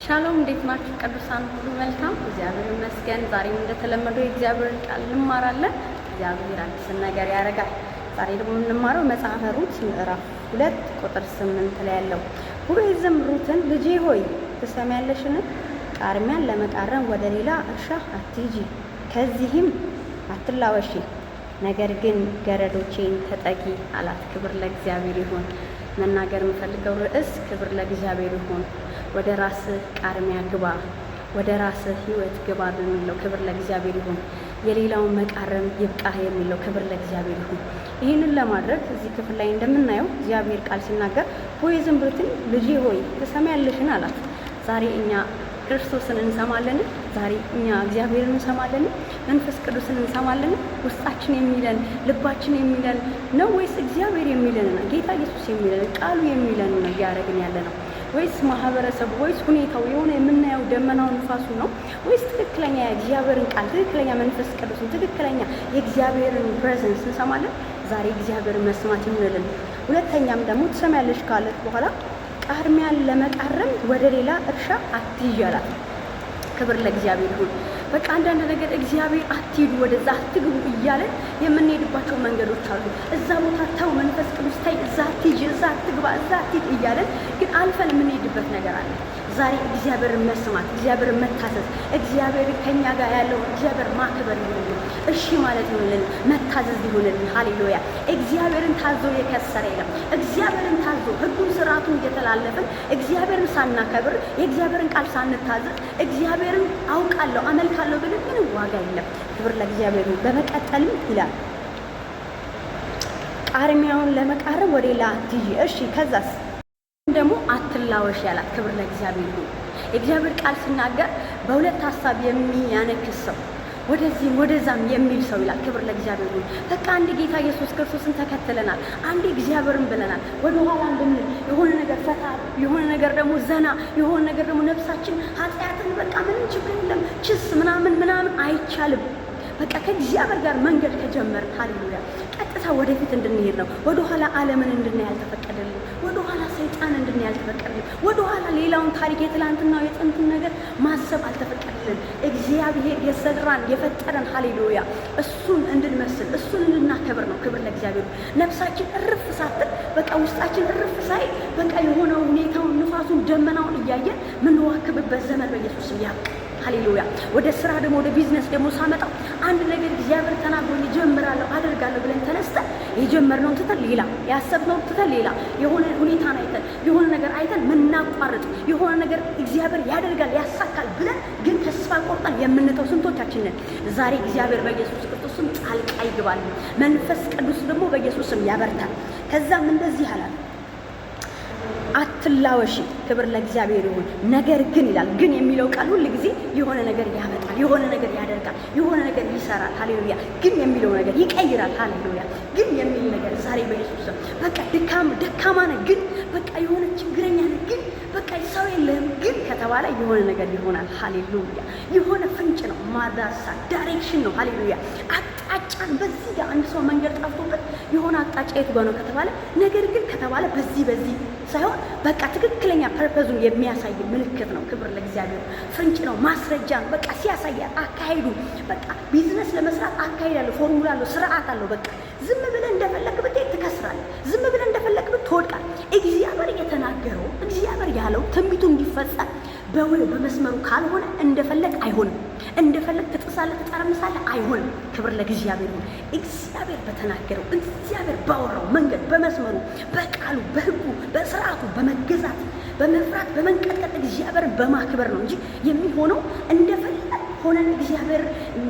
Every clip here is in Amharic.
ሻሎም፣ እንዴት ናችሁ ቅዱሳን? ሁሉ መልካም፣ እግዚአብሔር ይመስገን። ዛሬም እንደተለመደው የእግዚአብሔርን ቃል እንማራለን። እግዚአብሔር አዲስን ነገር ያደርጋል። ዛሬ ደግሞ የምንማረው መጽሐፈ ሩት ምዕራፍ 2 ቁጥር 8 ላይ ያለው፣ ቦዔዝም ሩትን "ልጄ ሆይ፣ ትሰሚያለሽን? ቃርሚያን ለመቃረም ወደ ሌላ እርሻ አትሂጂ፣ ከዚህም አትላወሺ፣ ነገር ግን ገረዶቼን ተጠጊ" አላት። ክብር ለእግዚአብሔር ይሁን። መናገር የምፈልገው ርዕስ፣ ክብር ለእግዚአብሔር ይሁን፣ ወደ ራስህ ቃርሚያ ግባ፣ ወደ ራስህ ህይወት ግባ በሚለው። ክብር ለእግዚአብሔር ይሁን። የሌላውን መቃረም ይብቃህ የሚለው። ክብር ለእግዚአብሔር ይሁን። ይህንን ለማድረግ እዚህ ክፍል ላይ እንደምናየው እግዚአብሔር ቃል ሲናገር ቦዔዝም ሩትን "ልጄ ሆይ፣ ትሰሚያለሽን?" አላት። ዛሬ እኛ ክርስቶስን እንሰማለን? ዛሬ እኛ እግዚአብሔርን እንሰማለን? መንፈስ ቅዱስን እንሰማለን? ውስጣችን የሚለን፣ ልባችን የሚለን ነው ወይስ እግዚአብሔር የሚለን ነው? ጌታ ኢየሱስ የሚለን፣ ቃሉ የሚለን ነው እያደረግን ያለ ነው? ወይስ ማህበረሰቡ፣ ወይስ ሁኔታው፣ የሆነ የምናየው ደመናው፣ ንፋሱ ነው? ወይስ ትክክለኛ የእግዚአብሔርን ቃል፣ ትክክለኛ መንፈስ ቅዱስን፣ ትክክለኛ የእግዚአብሔርን presence እንሰማለን? ዛሬ እግዚአብሔርን መስማት ይሁንልን። ሁለተኛም ደግሞ ትሰሚያለሽ ካለት በኋላ ቃርሚያን ለመቃረም ወደ ሌላ እርሻ አትሂጂ አላት። ክብር ለእግዚአብሔር ይሁን። በቃ አንዳንድ ነገር እግዚአብሔር አትሂዱ፣ ወደዛ አትግቡ እያለን የምንሄድባቸው መንገዶች አሉ። እዛ ቦታ ተው፣ መንፈስ ቅዱስ ተይ፣ እዛ አትሂጂ፣ እዛ አትግባ፣ እዛ አትሂድ እያለን ግን አልፈን የምንሄድበት ነገር አለ። ዛሬ እግዚአብሔርን መስማት፣ እግዚአብሔርን መታዘዝ፣ እግዚአብሔር ከኛ ጋር ያለው እግዚአብሔር ማክበር ይሁንልን፣ እሺ ማለት ይሁንልን፣ መታዘዝ ይሁንልን። ሃሌሉያ። እግዚአብሔርን ታዞ የከሰረ የለም። እግዚአብሔርን ታዞ ሕጉን ስርዓቱን እየተላለፍን፣ እግዚአብሔርን ሳናከብር፣ የእግዚአብሔርን ቃል ሳንታዘዝ፣ እግዚአብሔርን አውቃለሁ አመልካለሁ ብለን ምንም ዋጋ የለም። ክብር ለእግዚአብሔር ይሁን። በመቀጠልም ይላል ቃርሚያውን ለመቃረም ወደ ሌላ አትሂጂ። እሺ፣ ከዛስ ደግሞ አትላወሽ ያላት። ክብር ለእግዚአብሔር ይሁን። የእግዚአብሔር ቃል ሲናገር በሁለት ሀሳብ የሚያነክስ ሰው፣ ወደዚህም ወደዛም የሚል ሰው ይላል። ክብር ለእግዚአብሔር ይሁን። በቃ አንድ ጌታ ኢየሱስ ክርስቶስን ተከትለናል፣ አንዴ እግዚአብሔርን ብለናል። ወደ ኋላ እንድንል የሆነ ነገር ፈታ፣ የሆነ ነገር ደግሞ ዘና፣ የሆነ ነገር ደግሞ ነፍሳችን ኃጢአትን በቃ ምንም ችግር የለም ችስ ምናምን ምናምን አይቻልም። በቃ ከእግዚአብሔር ጋር መንገድ ከጀመርን፣ ሃሌሉያ፣ ቀጥታ ወደፊት እንድንሄድ ነው። ወደኋላ ዓለምን እንድናይ አልተፈቀደልን። ወደኋላ ሰይጣን እንድናይ አልተፈቀደልን። ወደኋላ ሌላውን ታሪክ፣ የትላንትናው የጥንቱን ነገር ማሰብ አልተፈቀደልን። እግዚአብሔር የሰራን፣ የፈጠረን፣ ሃሌሉያ፣ እሱን እንድንመስል፣ እሱን እንድናከብር ነው። ክብር ለእግዚአብሔር። ነፍሳችን እርፍ ሳትል፣ በቃ ውስጣችን እርፍ ሳይል፣ በቃ የሆነው ሁኔታውን፣ ንፋሱን፣ ደመናውን እያየን ምንዋክብበት ዘመን በኢየሱስ ስም ያብቃ። ሃሌሉያ። ወደ ስራ ደግሞ፣ ወደ ቢዝነስ ደግሞ ሳመጣው አንድ ነገር እግዚአብሔር ተናግሮኝ እጀምራለሁ፣ አደርጋለሁ ብለን ተነስተን የጀመርነውን ትተን ሌላ፣ ያሰብነውን ትተን ሌላ፣ የሆነ ሁኔታን አይተን፣ የሆነ ነገር አይተን ምናቋርጥ፣ የሆነ ነገር እግዚአብሔር ያደርጋል፣ ያሳካል ብለን ግን ተስፋ ቆርጠን የምንተው ስንቶቻችን ነን? ዛሬ እግዚአብሔር በኢየሱስ ክርስቶስ ስም ጣልቃ ይግባል። መንፈስ ቅዱስ ደግሞ በኢየሱስ ስም ያበርታል። ከዛም እንደዚህ አላት፣ አትላወሺ። ክብር ለእግዚአብሔር ይሁን። ነገር ግን ይላል። ግን የሚለው ቃል ሁል ጊዜ የሆነ ነገር ያመጣል፣ የሆነ ነገር ያደርጋል፣ የሆነ ነገር ይሰራል። ሃሌሉያ። ግን የሚለው ነገር ይቀይራል። ሃሌሉያ። ግን የሚል ነገር ዛሬ በኢየሱስ ስም በቃ ድካም ደካማ ነህ፣ ግን በቃ የሆነ ችግረኛ ነህ፣ ግን በቃ ሰው የለህም፣ ግን ከተባለ የሆነ ነገር ይሆናል። ሃሌሉያ። የሆነ ፍንጭ ነው፣ ማዳሳ direction ነው። ሃሌሉያ። አቅጣጫን በዚህ ጋር አንድ ሰው መንገድ ጠፍቶበት የሆነ አቅጣጫ የቱ ጋር ነው ከተባለ፣ ነገር ግን ከተባለ በዚህ በዚህ ሳይሆን በቃ ትክክለኛ purpose ኡን የሚያሳይ ምልክት ነው። ክብር ለእግዚአብሔር። ፍንጭ ነው፣ ማስረጃ ነው። በቃ ሲያሳይ አካሄዱ፣ በቃ ቢዝነስ ለመስራት አካሄድ አለው፣ ፎርሙላ አለው፣ ስርዓት አለው። በቃ ዝም ብለህ እንደፈለክ ብትሄድ ትከስራለህ። ዝም ብለህ እንደፈለክ ብትወድቃለህ። እግዚአብሔር የተናገረው፣ እግዚአብሔር ያለው ትንቢቱ እንዲፈጸም በውል በመስመሩ ካልሆነ እንደፈለግ አይሆንም። እንደፈለግ ትጥሳለህ፣ ትጠረምሳለህ፣ አይሆንም። ክብር ለእግዚአብሔር ይሁን። እግዚአብሔር በተናገረው፣ እግዚአብሔር ባወራው መንገድ፣ በመስመሩ፣ በቃሉ፣ በሕጉ፣ በስርዓቱ በመገዛት፣ በመፍራት፣ በመንቀጥቀጥ፣ እግዚአብሔርን በማክበር ነው እንጂ የሚሆነው እንደፈለግ ሆነን እግዚአብሔር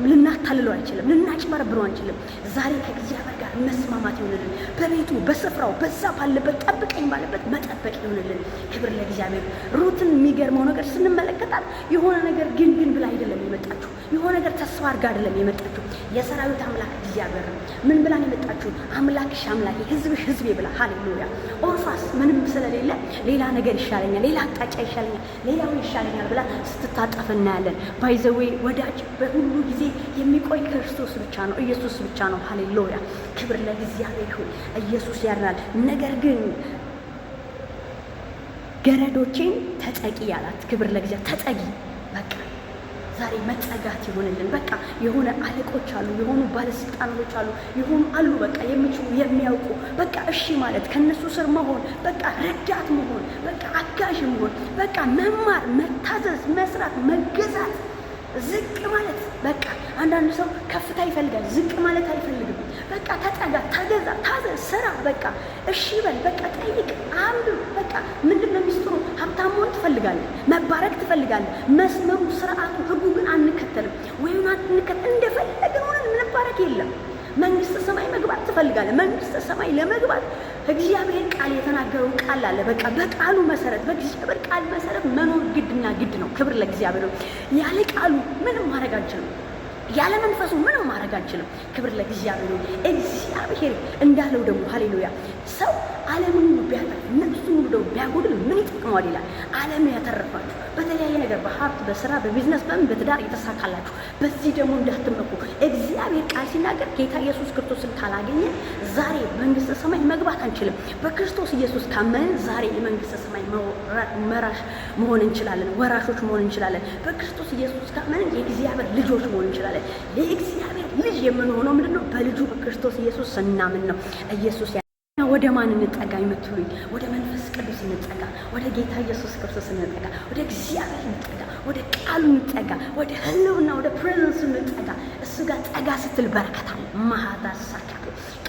ልናታልለው አንችልም፣ ልናጭበረብረው አንችልም። ዛሬ ከእግዚአብሔር ጋር መስማማት ይሆንልን። በቤቱ፣ በስፍራው፣ በዛ ባለበት፣ ጠብቀኝ ባለበት መጠበቅ ይሆንልን። ክብር ለእግዚአብሔር። ሩትን የሚገርመው ነገር ስንመለከታት የሆነ ነገር ግን ግን ብላ አይደለም የመጣችው። የሆነ ነገር ተስፋ አድርጋ አይደለም የመጣችው። የሰራዊት አምላክ እግዚአብሔር ነው። ምን ብላ ነው የመጣችው? አምላክሽ አምላኬ፣ ሕዝብሽ ሕዝቤ ብላ። ሃሌሉያ። ኦርፋስ ምንም ስለሌለ ሌላ ነገር ይሻለኛል፣ ሌላ አቅጣጫ ይሻለኛል፣ ሌላው ይሻለኛል ብላ ስትታጠፍ እናያለን። By the way ወዳጅ፣ በሁሉ ጊዜ የሚቆይ ክርስቶስ ብቻ ነው፣ ኢየሱስ ብቻ ነው። ሃሌሉያ። ክብር ለእግዚአብሔር ይሁን። ኢየሱስ ያድናል። ነገር ግን ገረዶቼን ተጠጊ ያላት። ክብር ለእግዚአብሔር። ተጠጊ፣ በቃ ዛሬ መጠጋት ይሆንልን። በቃ የሆነ አለቆች አሉ፣ የሆኑ ባለስልጣኖች አሉ፣ የሆኑ አሉ፣ በቃ የሚችሉ የሚያውቁ፣ በቃ እሺ ማለት፣ ከነሱ ስር መሆን፣ በቃ ረዳት መሆን፣ በቃ አጋዥ መሆን፣ በቃ መማር፣ መታዘዝ፣ መስራት፣ መገዛት፣ ዝቅ ማለት። በቃ አንዳንድ ሰው ከፍታ ይፈልጋል፣ ዝቅ ማለት አይፈልግም። በቃ ተጠጋ፣ ተገዛ፣ ታዘዝ፣ ስራ፣ በቃ እሺ በል፣ በቃ ጠይቅ፣ አንብብ። በቃ ምንድን ነው ሚስጥሩ? ሀብታም መሆን ትፈልጋለህ፣ መባረክ ትፈልጋለህ። መስመሩ፣ ስርዓቱ፣ ህጉ ግን አንከተልም። ወይም አንከተል፣ እንደፈለግን ሆነን ምንባረክ የለም። መንግስተ ሰማይ መግባት ትፈልጋለህ። መንግስተ ሰማይ ለመግባት እግዚአብሔር ቃል የተናገረው ቃል አለ። በቃ በቃሉ መሰረት፣ በእግዚአብሔር ቃል መሰረት መኖር ግድና ግድ ነው። ክብር ለእግዚአብሔር ነው። ያለ ቃሉ ምንም ማድረግ አንችልም። ያለ መንፈሱ ምንም ማድረግ አንችልም። ክብር ለእግዚአብሔር ነው። እግዚአብሔር እንዳለው ደግሞ፣ ሃሌሉያ፣ ሰው ዓለምን ሁሉ ቢያተርፍ ነፍሱን ሁሉ ደግሞ ቢያጎድል ምን ይጠቅመዋል ይላል። ዓለምን ያተረፋችሁ፣ በተለያየ ነገር፣ በሀብት፣ በስራ፣ በቢዝነስ፣ በምን፣ በትዳር የተሳካላችሁ፣ በዚህ ደግሞ እንዳትመኩ። እግዚአብሔር ቃል ሲናገር ጌታ ኢየሱስ ክርስቶስን ካላገኘን ዛሬ መንግስተ ሰማይ መግባት አንችልም። በክርስቶስ ኢየሱስ ካመንን ዛሬ የመንግስተ ሰማይ መራሽ መሆን እንችላለን፣ ወራሾች መሆን እንችላለን። በክርስቶስ ኢየሱስ ካመንን የእግዚአብሔር ልጆች መሆን እንችላለን። የእግዚአብሔር ልጅ የምንሆነው ምንድን ነው? በልጁ በክርስቶስ ኢየሱስ ስናምን ነው። ኢየሱስ ወደ ማን እንጠጋ የምትሉኝ፣ ወደ መንፈስ ቅዱስ እንጠጋ፣ ወደ ጌታ ኢየሱስ ክርስቶስ እንጠጋ፣ ወደ እግዚአብሔር እንጠጋ፣ ወደ ቃሉ እንጠጋ፣ ወደ ህልውና፣ ወደ presence ኡ እንጠጋ። እሱ ጋር ጠጋ ስትል በረከት አለ። ማሃዳ ሳካቶ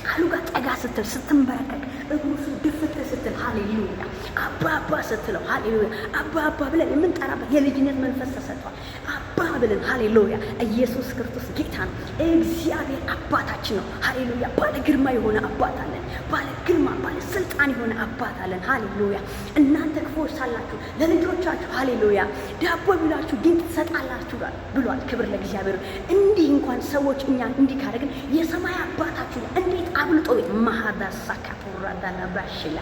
ቃሉ ጋር ጠጋ ስትል፣ ስትንበረከክ፣ እግሩ ስር ድፍት ስትል፣ ሃሌሉያ፣ አባ አባ ስትለው፣ ሃሌሉያ፣ አባ አባ ብለን የምንጠራበት የልጅነት መንፈስ ተሰጥቷል። አባ ብለን፣ ሃሌሉያ፣ ኢየሱስ ክርስቶስ ጌታ ነው። እግዚአብሔር አባታችን ነው። ሃሌሉያ፣ ባለ ግርማ የሆነ አባት አለን። ባለ ግርማ፣ ባለ ስልጣን የሆነ አባት አለን። ሃሌሉያ፣ እናንተ ክፉዎች ሳላችሁ ለልጆቻችሁ፣ ሃሌሉያ፣ ዳቦ ቢሏችሁ ድንቅ ትሰጣላችሁ ብሏል። ክብር ለእግዚአብሔር። እንዲህ እንኳን ሰዎች እኛን እንዲህ ካደረግን የሰማይ አባታችሁ እንዴት አብልጦ ማሃዳሳካ ቶራዳላባሽላ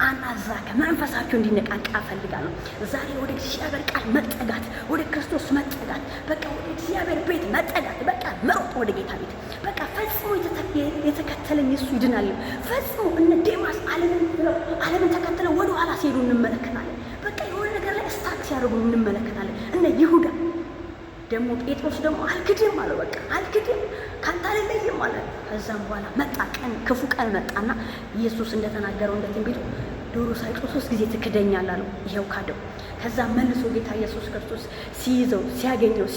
አናዛከ መንፈሳችሁ እንዲነቃቃ እፈልጋለሁ። ዛሬ ወደ እግዚአብሔር ቃል መጠጋት፣ ወደ ክርስቶስ መጠጋት፣ በቃ ወደ እግዚአብሔር ቤት መጠጋት፣ በቃ መሮጥ ወደ ጌታ ቤት። በቃ ፈጽሞ የተከተለኝ እሱ ይድናል። ፈጽሞ እነ ዴማስ ዓለምን ብለው፣ ዓለምን ተከትለው ወደ ኋላ ሲሄዱ እንመለከታለን። በቃ የሆነ ነገር ላይ stuck ሲያደርጉ እንመለከታለን። እነ ይሁዳ ደግሞ፣ ጴጥሮስ ደግሞ አልክድም አለው። በቃ አልክድም፣ ካንተ አልለይም አለ። ከዛም በኋላ መጣ ቀን፣ ክፉ ቀን መጣና ኢየሱስ እንደተናገረው እንደ ትንቢቱ ዶሮ ሳይጮህ ሶስት ጊዜ ትክደኛለህ አለው። ይኸው ካደው። ከዛ መልሶ ጌታ ኢየሱስ ክርስቶስ ሲይዘው፣ ሲያገኘው፣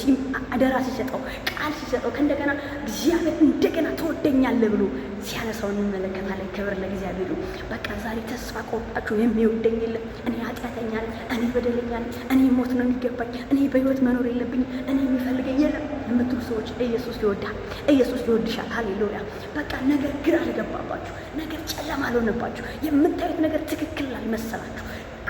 አደራ ሲሰጠው፣ ቃል ሲሰጠው፣ ከእንደገና እግዚአብሔር እንደገና ትወደኛለህ ብሎ ሲያነሳው እንመለከታለን። ክብር ለእግዚአብሔር። በቃ ዛሬ ተስፋ ቆርጣችሁ የሚወደኝ የለም፣ እኔ ኃጢአተኛ ነኝ፣ እኔ በደለኛ ነኝ፣ እኔ ሞት ነው የሚገባኝ፣ እኔ በህይወት መኖር የለብኝም፣ እኔ የሚፈልገኝ የለም የምትሉ ሰዎች ኢየሱስ ይወዳል። ኢየሱስ ይወድሻል። ሃሌሉያ። በቃ ነገር ግራ አልገባባችሁ፣ ነገር ጨለማ አልሆነባችሁ፣ የምታዩት ነገር ትክክል ላልመሰላችሁ፣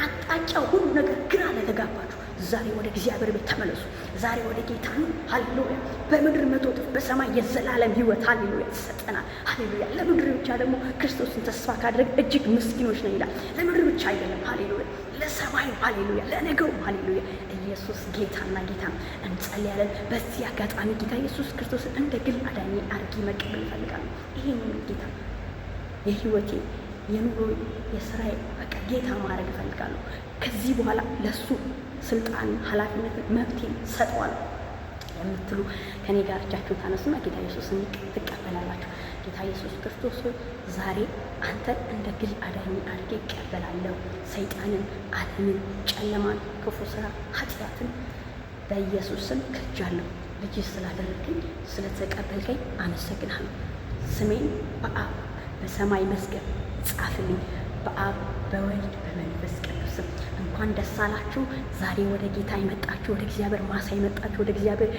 አቅጣጫው ሁሉ ነገር ግራ ለተጋባችሁ ዛሬ ወደ እግዚአብሔር ቤት ተመለሱ። ዛሬ ወደ ጌታ ነው። ሃሌሉያ። በምድር 100 እጥፍ በሰማይ የዘላለም ሕይወት፣ ሃሌሉያ፣ ይሰጠናል። ሃሌሉያ። ለምድር ብቻ ደግሞ ክርስቶስን ተስፋ ካደረግ እጅግ ምስኪኖች ነው ይላል። ለምድር ብቻ አይደለም። ሃሌሉያ። ለሰማዩ፣ ሃሌሉያ፣ ለነገው፣ ሃሌሉያ። ኢየሱስ ጌታና ጌታ ነው። እንጸልያለን። በዚህ አጋጣሚ ጌታ ኢየሱስ ክርስቶስን እንደ ግል አዳኜ አድርጌ መቀበል እፈልጋለሁ። ይሄን ጌታ የህይወቴ፣ የኑሮ፣ የስራዬ በቃ ጌታ ማድረግ እፈልጋለሁ። ከዚህ በኋላ ለሱ ስልጣን፣ ኃላፊነትን፣ መብቴን ሰጠዋለሁ የምትሉ ከኔ ጋር እጃችሁን ታነሱና ጌታ ኢየሱስን ትቀበላላችሁ። ጌታ ኢየሱስ ክርስቶስ ሆይ፣ ዛሬ አንተ እንደ ግል አዳኝ አድርጌ እቀበላለሁ። ሰይጣንን፣ ዓለምን፣ ጨለማን፣ ክፉ ስራ፣ ኃጢአትን በኢየሱስ ስም ክጃለሁ። ልጅ ስላደረግከኝ፣ ስለተቀበልከኝ አመሰግናለሁ። ስሜን በአብ በሰማይ መዝገብ ጻፍልኝ። በአብ፣ በወልድ፣ በመንፈስ ቅዱስ ስም እንኳን ደስ አላችሁ። ዛሬ ወደ ጌታ የመጣችሁ፣ ወደ እግዚአብሔር ማሳ የመጣችሁ፣ ወደ እግዚአብሔር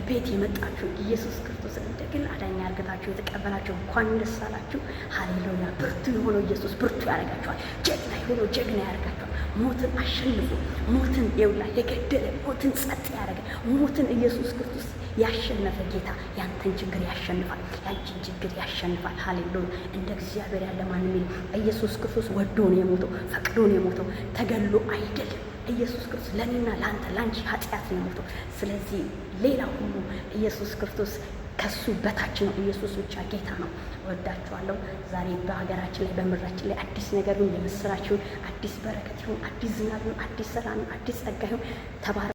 ቤት የመጣችሁ፣ ኢየሱስ ክርስቶስን እንደ ግል አዳኝ አድርጋችሁ የተቀበላችሁ እንኳን ደስ አላችሁ። ሃሌሉያ። ብርቱ የሆነው ኢየሱስ ብርቱ ያደርጋችኋል። ጀግና የሆነው ጀግና ያደርጋችኋል። ሞትን አሸንፎ፣ ሞትን የውላ የገደለ፣ ሞትን ጸጥ ያደረገ፣ ሞትን ኢየሱስ ክርስቶስ ያሸነፈ ጌታ ያንተን ችግር ያሸንፋል፣ ያንቺን ችግር ያሸንፋል። ሃሌሉያ። እንደ እግዚአብሔር ያለ ማንም የለም። ኢየሱስ ክርስቶስ ወዶ ነው የሞተው፣ ፈቅዶ ነው የሞተው፣ ተገሎ አይደለም። ኢየሱስ ክርስቶስ ለእኔና ለአንተ ለአንቺ ኃጢአት ነው የሞተው። ስለዚህ ሌላ ሁሉ ኢየሱስ ክርስቶስ ከሱ በታች ነው። ኢየሱስ ብቻ ጌታ ነው። እወዳችኋለሁ። ዛሬ በሀገራችን ላይ በምድራችን ላይ አዲስ ነገር ይሁን፣ የምስራች ይሁን፣ አዲስ በረከት ይሁን፣ አዲስ ዝናብ ይሁን፣ አዲስ ሰላም ይሁን፣ አዲስ ጸጋ ይሁን። ተባረ